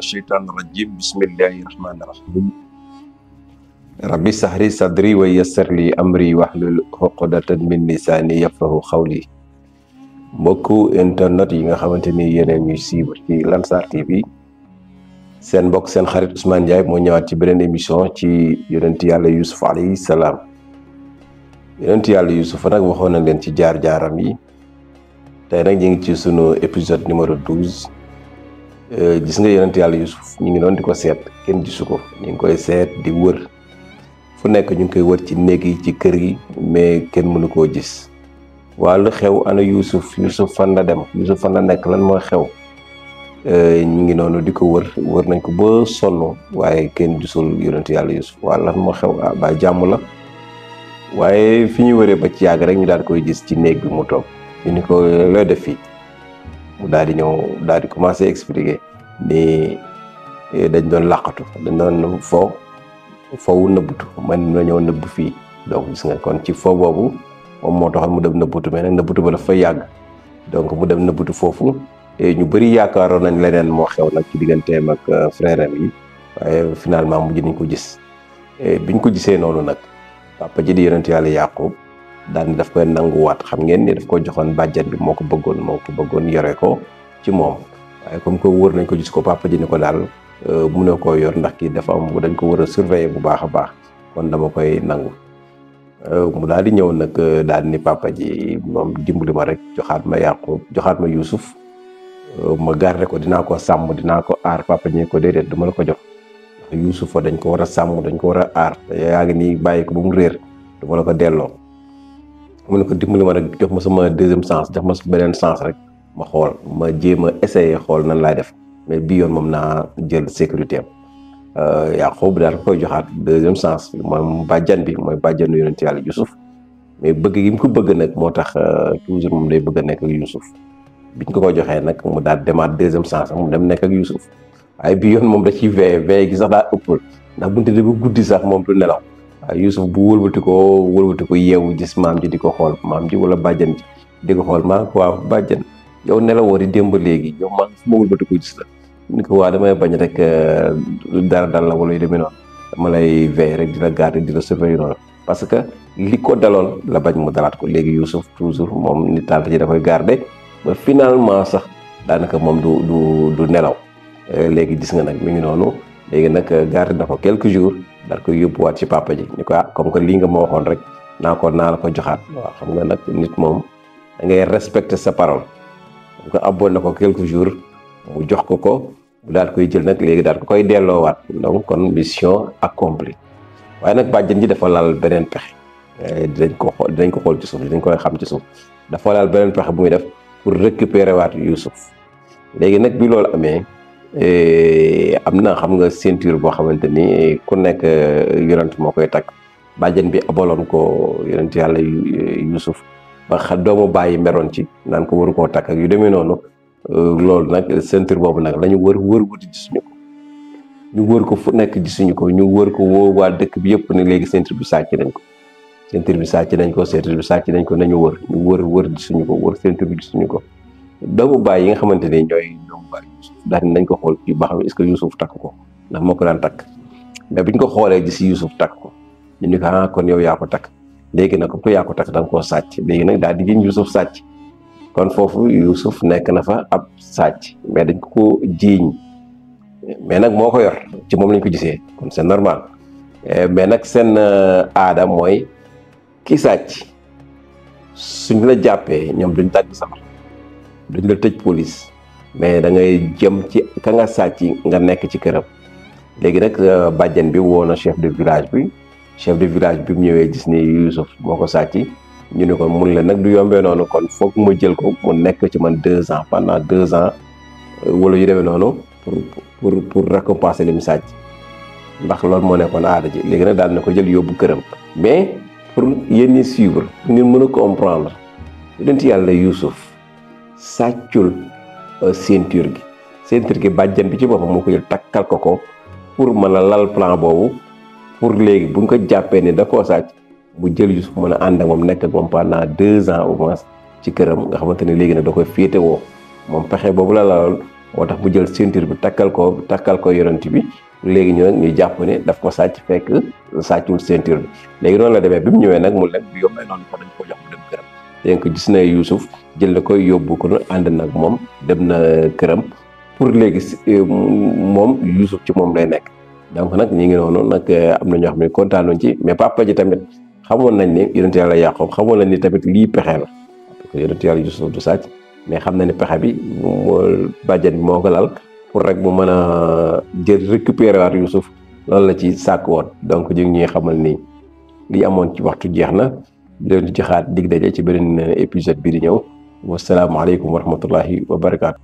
الشيطان الرجيم بسم الله الرحمن الرحيم ربي سهري صدري ويسر لي أمري واحلل عقدة من لساني يفقهوا قولي mbokku internet yi nga xamanteni yeneen ñuy suivre ci Lansar TV seen mbokk seen xarit Ousmane Ndiaye moo ñëwaat ci beneen émission ci yonent yàlla Youssouf alayhi salaam yonent yàlla Youssouf nag waxoon na leen ci jaar-jaaram yi tey nag ñu ngi ci sunu épisode numéro 12 gis nga yonent yàlla Youssouf ñu ngi doon di ko seet kenn gisu ko ñu ngi koy seet di wër fu nekk ñu ngi koy wër ci néeg yi ci kër yi mais kenn mënu koo gis wàllu xew ana Youssouf fan la dem Youssouf fan la nekk lan mooy xew ñu ngi noonu di ko wër nañ ko ba sonn waaye kenn gisul yonent yàlla Youssouf waa lan moo xew ba jàmm la waaye fi ñu wëree ba ci yàgg rek ñu daal koy gis ci néeg bi mu toog ñu ni ko looy def fii mu daal di ñëw daal di commencé expliquer ni dañ doon làqatu dañ doon foowu nëbbutu man na ñëw nëbb fii donc gis nga kon ci foo boobu moom moo taxoon mu dem nëbbutu mais nag nëbbutu ba dafa yàgg donc mu dem nëbbutu foofu ñu bëri yaakaaroon nañ leneen moo xew nag ci digganteem ak frère am yi waaye finalement mujj nañ ko gis biñ ko gisee noonu nag papa ji di yonent yàlla Yaqub daal ni daf koy nanguwaat xam ngeen ni daf ko joxoon bàjjan bi moo ko bëggoon yore ko ci moom waaye comme que wër nañ ko gis ko papa ji ni ko daal mënoo koo yor ndax kii dafa am dañ ko war a surveiller bu baax a baax kon dama koy nangu mu daal di ñëw nag daal ni papa ji moom dimbali ma rek joxaat ma Yaqub joxaat ma Youssouf ma garder ko dinaa ko sàmm dinaa ko aar papa ji ko déedéet du ma la ko jox ndax Youssouf dañ ko war a sàmm dañ ko war a aar yaa ngi nii bàyyi ko ba mu réer du ma la ko delloo mu ne ko dimbali ma rek jox ma sama deuxième chance jox ma beneen chance rek ma xool ma jéem a essayer xool nan laay def mais bii yoon moom naa jël sécurité am Yaqub daal koy joxaat deuxième chance moom bàjjan bi mooy bàjjanu yonent yàlla Youssouf mais bëgg gi mu ko bëgg nag moo tax toujours moom day bëgg a nekk ak Youssouf biñ ko joxee nag mu daal demaat deuxième chance mu dem nekk ak Youssouf waaye bii yoon moom da ciy veillé gi sax daa ëppal ndax bu ñu tëddee ba guddi sax moom du nelaw waaye Youssouf bu wëlbati ko yeewu gis maam ji di ko xool maam ji wala bàjjan ji di ko xool maa ko waaw bàjjan yow nelawoo di démb léegi yow maa fu ma wëlbati ko gis la ni ko waa damay bañ rek dara dal la wala yu demee noonu dama lay veiller rek di la garder di la surveiller noonu parce que li ko daloon la bañ mu dalaat ko léegi Youssouf toujours moom ni tànt ji da koy garder ba finalement sax daanaka moom du nelaw léegi gis nga nag mi ngi noonu léegi nag garder na ko quelques jours daal koy yóbbuwaat ci papa ji ni ko comme que lii nga ma waxoon rek naa la ko joxaat waaw xam nga nag nit moom da ngay respecter sa parole comme que abboon na ko quelques jours mu jox ko bu daal koy jël nag léegi daal ko koy delloowaat donc kon mission accomplie waaye nag bàjjen ji dafa laal beneen pexe dinañ ko xool ci suuf dinañ koy xam ci suuf dafa laal beneen pexe bu muy def pour récupérer waat Youssouf léegi nag bi loolu amee am na xam nga ceinture boo xamante ni ku nekk yonent moo koy takk bàjjen bi abaloon ko yonent yàlla Youssouf ba doomu bàyyi meroon ci naan ko waru koo takk ak yu demee noonu loolu nag ceinture boobu nag la ñu wër wuti gisuñu ko ñu wër ko fu nekk gisuñu ko ñu wër ko woo waa dëkk bi yëpp ne léegi ceinture bi sàcc nañ ko ceinture bi sàcc nañ ko nañu wër gisuñu ko wër ceinture bi gisuñu ko doomu baay yi nga xamante ni ñooy doomu baay Youssouf daal nañ ko xool ci ba xam est-ce que Youssouf takk ko ndax moo ko daan takk mais biñ ko xoolee gis Youssouf takk ko ñu ni ko kon yow yaa ko takk léegi nag comme que yaa ko takk da nga koo sàcc léegi nag daal di jiiñ Youssouf sàcc kon foofu Youssouf nekk na fa ab sàcc mais dañ ko jiiñ mais nag moo ko yor ci moom lañ ko gisee kon c'est normal mais nag seen aada mooy ki sàcc suñ la jàppee ñoom duñ tàgg sabar duñ la tëj police mais da ngay jëm ci ka nga sàcc nga nekk ci këram léegi nag bàjjen bi woo na chef de village bi mu ñëwee gis ni Youssouf moo ko sàcc ñu ne ko mun leen nag du yombee noonu kon foog ma jël ko mu nekk ci man 2 ans pendant 2 ans wala yu demee noonu pour récompenser li mu sàcc ndax loolu moo nekkoon aada ji léegi nag daal na ko jël yóbbu këram mais pour yéen ñi suivre ngeen mën a comprendre yonent yàlla Youssouf sàccul ceinture gi bàjjan bi ci boppam moo ko jël takkal ko pour mën a lal plan boobu pour léegi buñ ko jàppee ni da koo sàcc mu jël Youssouf mën a ànd ak moom nekk ak moom pendant 2 ans au moins ci këram nga xamante ne léegi nag da koy féetewoo moom pexe boobu la laloon moo tax mu jël ceinture bi takkal ko yonent bi léegi ñu jàpp ne daf ko sàcc fekk sàccul ceinture bi léegi noonu la demee bi mu ñëwee nag mu leen bi yombee noonu ko dañ ko jox mu dem këram dégg ko gis na Youssouf jël na koy yóbbu ko ànd nag moom dem na këram pour léegi moom Youssouf ci moom lay nekk donc nag ñi ngi noonu nag am na ñoo xam ne kontaanuñ ci mais papa ji tamit xamoon nañ ne yonent yàlla Yaqub xamoon nañ ni tamit lii pexe la parce que yonent yàlla Youssouf du sàcc mais xam na ne pexe bi bàjjan bi moo ko lal pour rek mu mën a jël récupérer waat Youssouf loolu la ci sàkk woon donc ñu ngi ñuy xamal ni li amoon ci waxtu jeex na leen di joxaat dig daje ci beneen épisode bi di ñëw wasalaamaaleykum wa rahmatullahi wa barakaatu.